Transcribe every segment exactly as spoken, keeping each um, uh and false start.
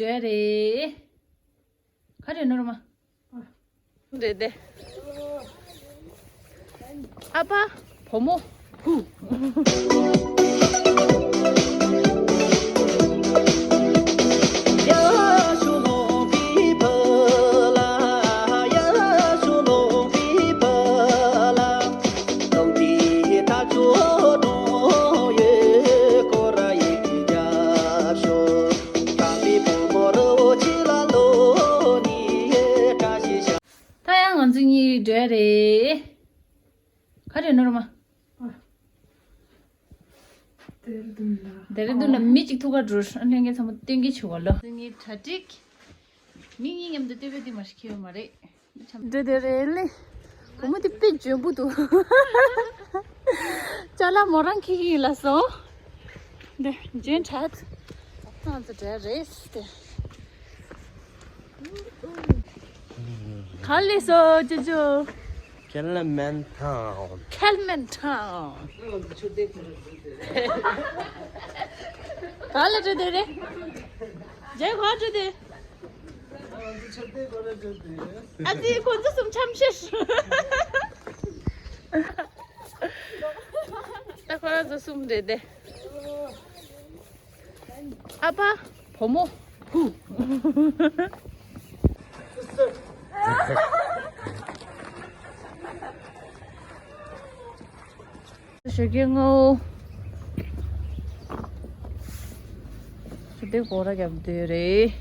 འདྲ་རེད། ག་རེ་ནོར་མ། རེད་དེ། ཨ་ཕ། བུ་མོ། ཧུ། ད་ཡང་ང་ཚོ་གཉིས་འགྲོ་ཡ་རེད། ག་རེ་ནོར་མ། ལྡེ་ར་ལྡུན་ལ། ལྡེ་ར་ལྡུན་ལ་མི་གཅིག་ཐུག་ག་འགྲོ། ཨ་ལྷན་རྒྱས་ཚང་མ་སྟོན་གྱི་བྱུང་བ་ལོ། ང་ཚོ་གཉིས་གྲ་སྒྲིག་མི་གཉིས་མཉམ་དུ་སྟོད་པའི་དེ་མ་ཞིག་ཁེལ་བ་མ་རེད། འགྲོ་དེ་རེད་ལེ། བུ་མོ་དེ་དཔེ་འཇོན་པོ་འདུག་ཅ་ལག་མོ་རང་འཁྱེར་གྱི་ཡིན་ལབ་སོང་། འདི་འཇོན་དྲགས། ང་ཚོ་འགྲོ་རེད་དེ། ག་ལེ་སོ་ཅོ་ཅོ། ཁེལ་མན་ཐའོན། ཁེལ་མན་ཐའོན། ག་ལེ་འགྲོ་དེ་རེད། རྗེས་ག་འགྲོ་དེ། ཨ་ཙི་ཁོ་ཚོ་གསུམ་འཆམ་ཤེས། ད་ཁོ་རང་ཚོ་གསུམ་རེད་དེ། ཨ་ཕ། བུ་མོ། ཧུ། ཞོགས་ཀས་སྔ་པོ། ཞོགས་ཀས་སྐོར་ར་རྒྱབ་བསྡད་རེད།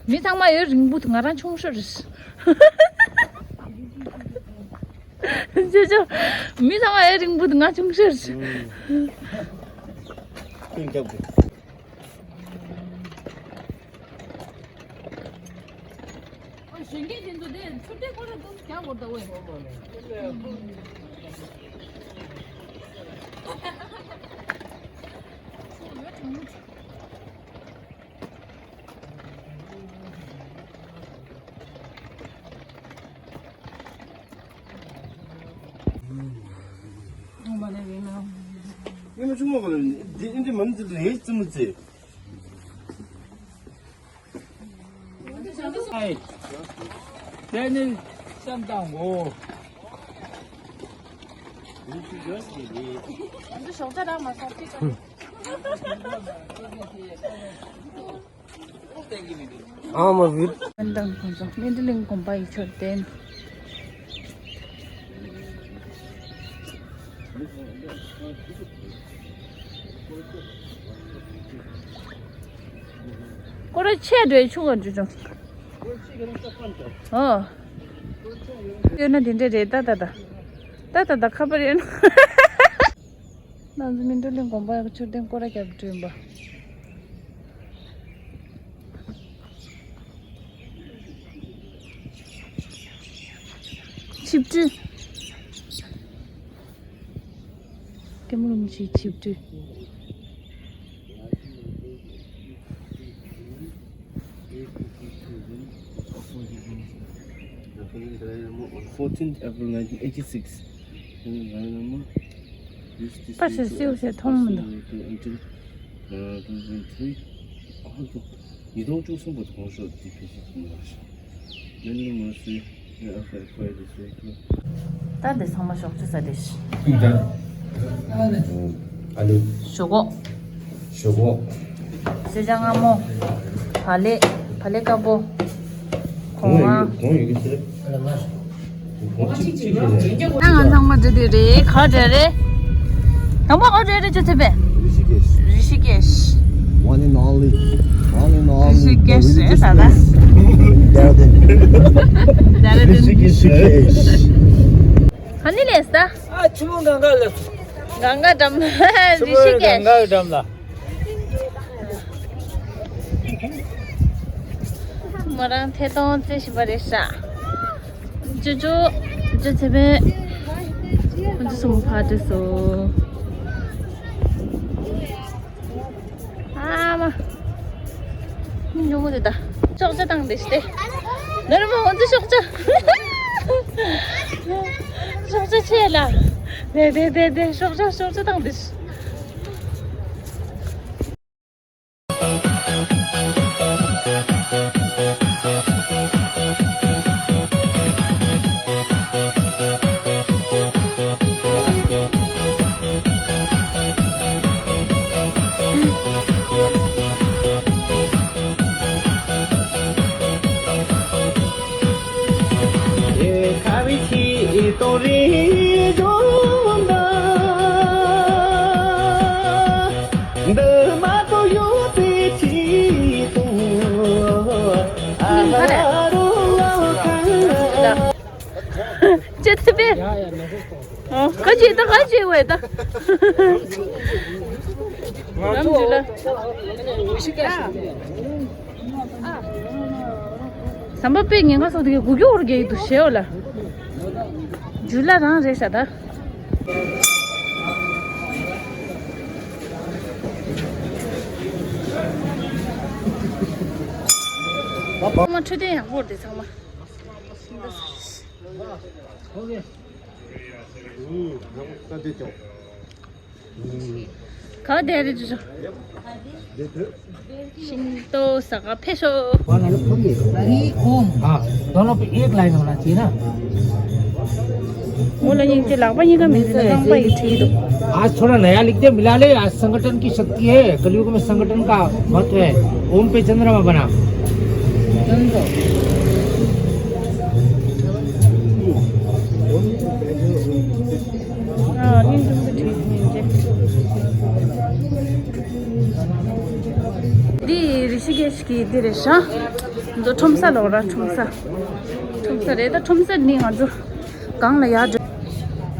མི་ཚང་མ་ཡོད་རིང་པོ་འདུག་ང་རང་ཆུང་ཤོས་རེད། ཅོ་ཅོ། མི་ཚང་མ་ཡོད་རིང་པོ་འདུག་ང་ཆུང་ཤོས་རེད། ཀུན་རྒྱབ་དགོས། ཨ་གཞོན་སྐྱེས་དེ་ཚོ་དེ་ཆུ་ཐིགས་ཁོ་ར་ཚོ་རྒྱག་དགོས་ད་ཝེ། ངས་མ་བྱུང་བ་ག་ལ་འདི་འདི་མ་འདི་ལས་ཙི་མི་ཙི། ཨེ། དེ་ནི་བསམ་བཏང་གོ། ཨ་མ་བིར། ཨང་མ་བིར། ཨན་དང་ཁོང་ཚོ་སྨིན་གྲོལ་གླིང་དགོན་པ་ཡི་མཆོད་རྟེན། ཁོ་ར་ཆེ་འདྲ་ཆུང་ག་འདྲ་ཆུང་། ཨོ། ཡོད་ན་དེ་འདྲ་རེད་ད་ད་ད། ད་ད་ད་ཁ་པར་ཡོད་ན། ང་ཚོ་སྨིན་གྲོལ་གླིང་དགོན་པ་མཆོད་རྟེན་སྐོར་ར་རྒྱབ་བསྐྲུན་པ། ཆིབས་བསྒྱུར། ཀེམ་རུམ་གྱི་ཆིབས་བསྒྱུར། Fourteenth April nineteen eighty-six. པ་ཞིག་སེའུ་ཞིག་མཐོང་མི་འདུག་ཉིས་སྟོང་བཅུ་གསུམ་བར་དུ་གོང་ཞོག་དེ་ཕལ་ཆེར་ཐུབ་མ་རེད་ཤག་མེ་ལོང་ངོ་སོའི་ཨ་ཁ་ཁོའི་དེ་སོའི་ཀྱི། ད་འདི་ཚང་མ་ཞོགས་ཇ་ཟ་རེད། ཨ་ལུ། ཞོག་ཁོག་ཞོག་ཁོག་སོས་ཇ་མངར་མོ། བག་ལེབ། བག་ལེབ་དཀར་པོ། གོང་མ། གོང་ཡོད་ཀྱི་ཟེར། ད་ང་ཚང་མ་འགྲོ་དུས་རེད། ག་འགྲོ་རེད། དང་པོ་ག་འགྲོ་རེད་ཅོ་ཚེ་པེ། རི་ཤི་ཀེཤ། རི་ཤི་ཀེཤ། One and only, one and only རི་ཤི་ཀེཤ་རེད་ད་ད། Dehradun. Dehradun. རི་ཤི་ཀེཤ། ག་ནས་སླེབས་ད། ཨ་ཆུ་མོ་གངྒཱ་ལ། གངྒཱ་འགྲམ། ཆུ་རི་མོ་ཤི་ཀེཤ། གངྒཱ་འགྲམ་ལ། མོ་རང་ཐད་གཏོང་རྩེ་བཞིན་པ་རེད་ཤག་ཅོ་ཅོ། ཅོ་ཚེ་པེ། ཁོ་ཚོ་གསུམ་ཕར་འགྲོ་སོང་། ཨ་མ། མི་ཉུང་ངུ་དེ་ད། ཞོགས་ཇ་བཏང་བསྡད་ཤག་སྟེ། ནོར་མ་ཁོ་ཚོ་ཞོགས་ཇ། ཞོགས་ཇ་ཆེ་ལ། དེ་དེ་དེ་དེ་ཞོགས་ཇ་ཞོགས་ཇ་བཏང་བསྡད་ཤག་གཏོང་རེ་རོ་འདི་མ་གཏོགས་ཡོད་པའི་ཆེད་དུ། ཨ་ཧ་རོ་ཨ་ཧ། ཅི་ཐུབ་པས། ཨོ། ག་ཅི་ད་ག་ཅི་བས་ད། རམ་ཇུ་ལ། ཟམ་པ་པས་ཉེན་ཁ་སོགས་དེ་གུ་གུ་འོར་གེ་འདུག་ཞེའོ་ལ། ཇུ་ལ་རང་རེད་ཤག་ད། ཚང་མ་འཕྲོད་བསྟེན་ཡག་པོ་རེད་ཚང་མ། ག་བསྡད་རེད་ཅོ། ཤིང་ཏོག་ཟ་ག་ཕེབས་ཤོག། हाँ, दोनों पे एक लाइन होना चाहिए ना। ཨོ་ལ་ཡིན་གྱི་ལག་པ་གཉིས་ཀ་མི་འདུག་རྐང་པ་ཡིས་བྲིས་འདུག आज थोड़ा नया लिख दे, मिला ले। आज संगठन की शक्ति है, कलयुग में संगठन का महत्व है। ओम पे चंद्रमा बना। ཨ་ནི་འདུག་གི་བྲིས་ཡིན་གྱི། འདི་རི་ཤི་གེཤ་གི་འདི་རེད་ཤག་ང་ཚོ་ཁྲོམ་ས་ལོག་ར་ཁྲོམ་ས། ཁྲོམ་ས་རེད་ད། ཁྲོམ་ས་ནི་ང་ཚོ་སྒང་ལ་ཡར་འགྲོ།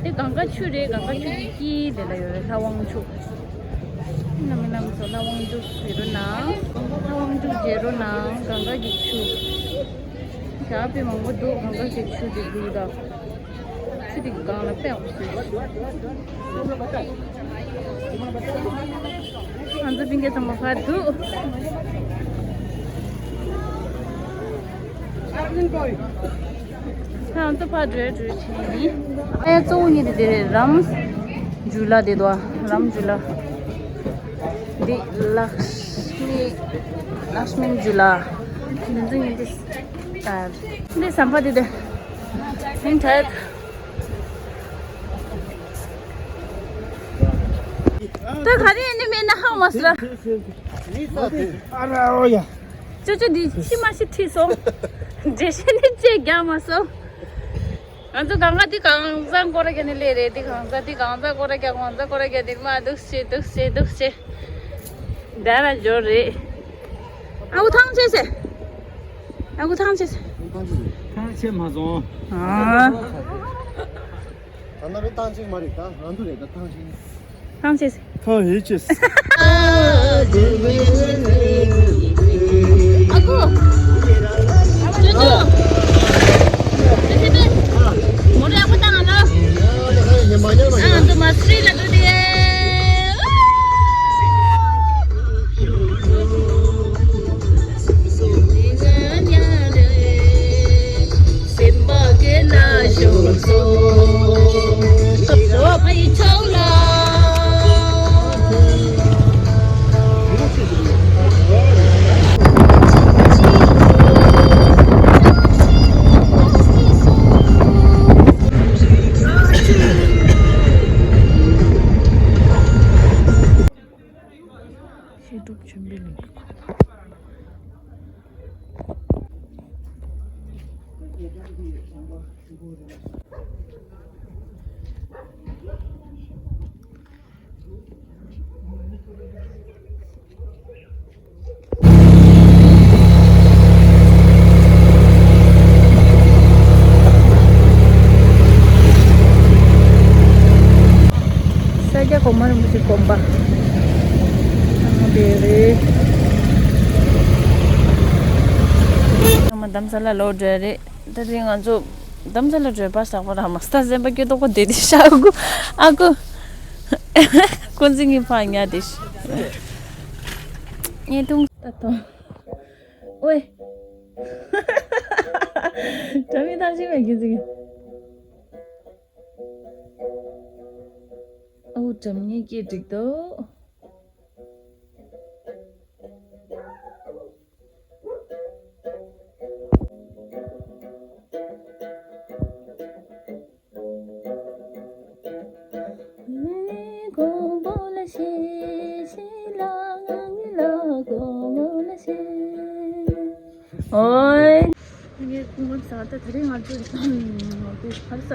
དེ་གངྒཱ་ཆུ་རེད། གངྒཱ་ཆུ་གི་དཀྱིལ་དེ་ལ་ཡོད་རེད། ལྷ་དབང་ཆུ། རྣམ་སྨིན་རྣམ་ཚོ་ལྷ་དབང་ཆུ་ཟེར་རོ་ན། ལྷ་དབང་ཆུ་ཟེར་རོ་ན། གངྒཱ་གི་ཆུ། ཞག་པའི་མང་པོ་འདུག་གངྒཱ་གི་ཆུ་དེ་འདུག་ད། ཆུ་དེ་གི་སྒང་ལ་དཔེ་ཡག་པོ་བཟོས་ཤག་ང་ཚོ་སྤུན་ཀྱག་ཚང་མ་ཕར་འདུག་ང་ཚོ་ཕར་འགྲོ་འགྲོ་བྱས་ཡིན། ཨ་ཡ་གཙོ་བོ་གཉིས་དེ་དེ་རེད། རམ་ཇུ་ལ་དེ་དོ། རམ་ཇུ་ལ། འདི་ལགས་མི་ལགས་མིན་ཇུ་ལ། འདི་ཚོ་གཉིས་དེ། ཨ། འདི་ཟམ་པ་དེ་དེ། ཨིན་ཐད། ད་ག་རེ་ཡིན་ནི་མེད་ན་ཧང་མ་སི་ར། ཨ་ར་ཨོ་ཡ། ཅོ་ཅོ་འདི་ཕྱི་མ་ཤི་ཁྲིད་སོང་། འགྲེལ་བཤད་ནི་ཅེས་རྒྱག་མ་སོང་། ང་ཚོ་གང་ག་འདི་གང་ཚང་སྐོར་ར་རྒྱག་ནི་ལས་རེད། འདི་གང་ཚང་འདི་གང་ཚང་སྐོར་ར་རྒྱག་གང་ཚང་སྐོར་ར་རྒྱག་འདི་མ་འདུག་སེ་འདུག་སེ་འདུག་སེ། ད་ར་འབྱོར་རེད། ཨ་ཁུ་ཐང་ཆད་སེ། ཨ་ཁུ་ཐང་ཆད་སེ། ཐང་ཆད་མ་སོང་། ཨ། ད་ན་རེ་ཐང་ཆད་མ་རེད། ད་ང་ཚོ་རེད། ད་ཐང་ཆད། ཐང་ཆད་སེ། ཐང་ཧེ་ཆད་སེ། ཨ་ཁུ། ཅོ་ཅོ། ཨ་ཁུ། མོ་རེ་ཨ་ཁུ་ཐང་ང་ལ། ཨ་ང་ཚོ་མ་སི་རི་ལ་འགྲོ་དེ། བཤད་སྒྲུབ་ཆོས་འཕེལ་གླིང་གི་ཁོངས། ས་སྐྱ་གོང་མ་རིན་པོ་ཆེ་དགོན་པ། ཨ་དེ་རེད། ཨ་མ་རྡ་རམ་ས་ལ་ལོག་འགྲོ་ཡ་རེད། ད་རེས་ང་ཚོ་རྡ་རམ་ས་ལ་འགྲོ་བ་ཞག་པོ་ར་མ་སྟ་སེམས་པ་སྐྱོ་ཏོག་པོ་བསྡད་དེ་ཤག་ཨ་ཁུ། ཨ་ཁུ། ཀུན་གཟིགས་ངའི་ཕ་ཉལ་དེ་ཤག་ངས་ཐུང་ད་ཐོང་། ཨོའི། དྲ་མིག་ཐང་ཆད་མེད་ཀྱི་ཟིག་ཨོ་དྲ་མིག་སྐྱེ་འགྲིག་འདུག་ཨོའི། ངས་ངོ་ཚ་ད་དེ་རིང་ང་ཚོ་ང་ཚོ་ཧར་ས།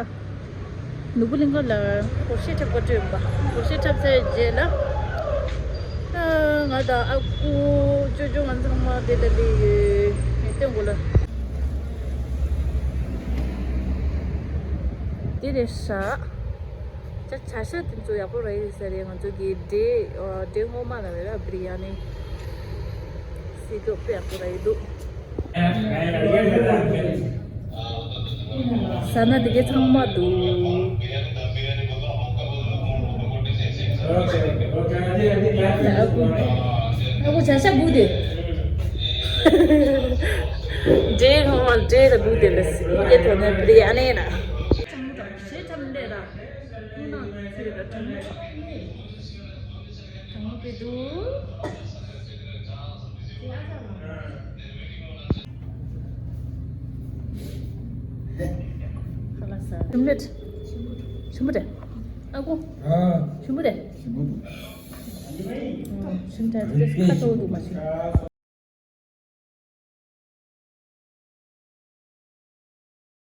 ནོར་བུ་གླིང་ཁ་ལ་སྒོར་གཞས་འཁྲབ་ག་སྤྲོད་ཡིན་པ། སྒོར་གཞས་འཁྲབ་ཚར་རྗེས་ལ། ཨ། ང་དང་ཨ་ཁུ་ཅོ་ཅོ་ང་ཚང་མ་དེ་ལ་སླེབས་ཡོད། ངས་སྟོན་དགོས་ལ། དེ་རེད་ཤག་ཅ་བྱ་ཤ་དེ་ཚོ་ཡག་པོ་རག་ཡོད་ས་རེད། ང་ཚོ་གི་འབྲས། ཨ། འབྲས་སྔོན་མ་ལ་རེད་ལ། བི་རི་ཡ་ནི་སི་ཏོག་དཔེ་ཡག་པོ་རག་ཡོད་འདུག་ཟ་ན་དེ་གའི་ཚང་མ་འདུག་ཨ་ཁུ། ཨ་ཁུ་བྱ་ཤ་སྒུག་དེ། འབྲས་སྔོན་མ་འབྲས་ལ་སྒུག་དེ་ལ་སི་ཡེ་ཐོག་ནས་བི་རི་ཡ་ནི་ལ། གྲང་མོ་དང་ཞེ་ཐམ་ལས་དང་། ཁོང་རྣམ་ཚོས་ལ་གྲང་མོ། གྲང་མོ་དཔེ་འདུག་ཁ་ལག་ཟ། ཞིམ་ལེད། ཞིམ་པོ་རེད། ཨ་ཁུ། ཨ། ཞིམ་པོ་རེད། ཞིམ་པོ་འདུག་ཨ། ཞིམ་དྲགས་ཏེ་ཁ་ཚ་བོ་འདུག་མ་ཞིམ།